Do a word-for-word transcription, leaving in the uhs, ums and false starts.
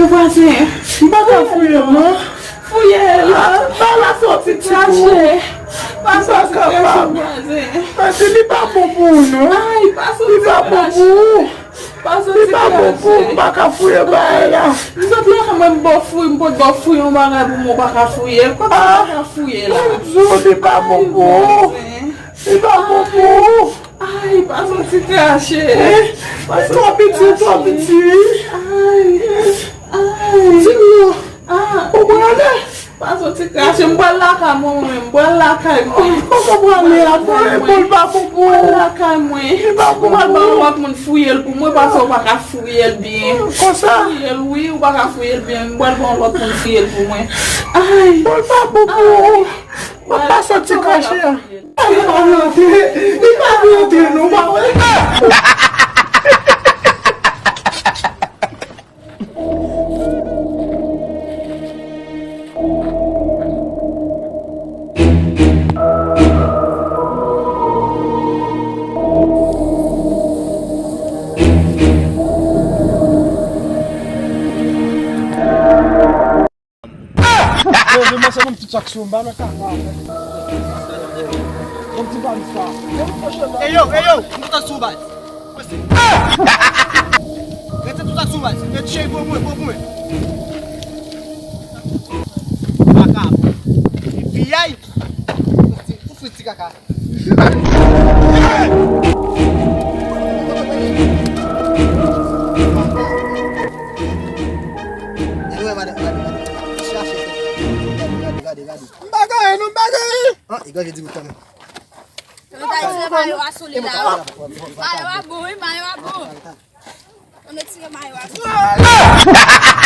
Vwazen, m pa ka fouye l non. Fouye l. Ah, ba la soti ti kou. Krache. Pa soti krache vwazen. Paske li pa bon pou ou non. Ay, pa soti krache. Li pa bon pou ou. Pa soti krache. Li pa bon pou ou, m pa ka fouye bagay la. M sot lakay mwen, m ba w fouye, m pot ba w fouye yon bagay pou mwen, ou pa ka fouye l. Kòman ou pa ka fouye la? Bonjou, li pa bon pou ou. Li pa bon pou ou. Ay, pa soti krache. Li twò piti, li twò piti. Ay, ay. Di m non. Ah, ou prale? Pa soti krache, m pral lakay mwen, mwen menm, m pral lakay mwen. Kòman ou prale a? Bon, bon, l pa bon pou ou. M pral lakay mwen. Li pa bon pou ou. M pral ba yon lòt moun fouye l pou mwen, paske ou pa ka fouye l byen. Konsa? Fouye l, wi, ou pa ka fouye l byen. M pral ba yon lòt moun fouye l pou mwen. Ay. Bon, l pa bon pou ou. Mwen pa soti krache a. Li pa vle antre, li pa vle antre non, pa wè. Yo, vin mache moun tout sa k sou m, ba nan kaka. Yon ti bal sa. Ey yo, ey yo, m kontan sou bal. Rete tout sa k sou bal. Rete cheri pou mwen, pou mwen. Kaka. Epi ay. Ou fouti kaka. Gade, gade, gade, gade. Chache. Gade, gade, gade, gade. M pa genyen non, m pa genyen. Ah, e gade di m kanmenm. Yo ta tire mayo a sou li la, wi. Mayo a bon, wi, mayo a bon. Yo tire mayo a sou li.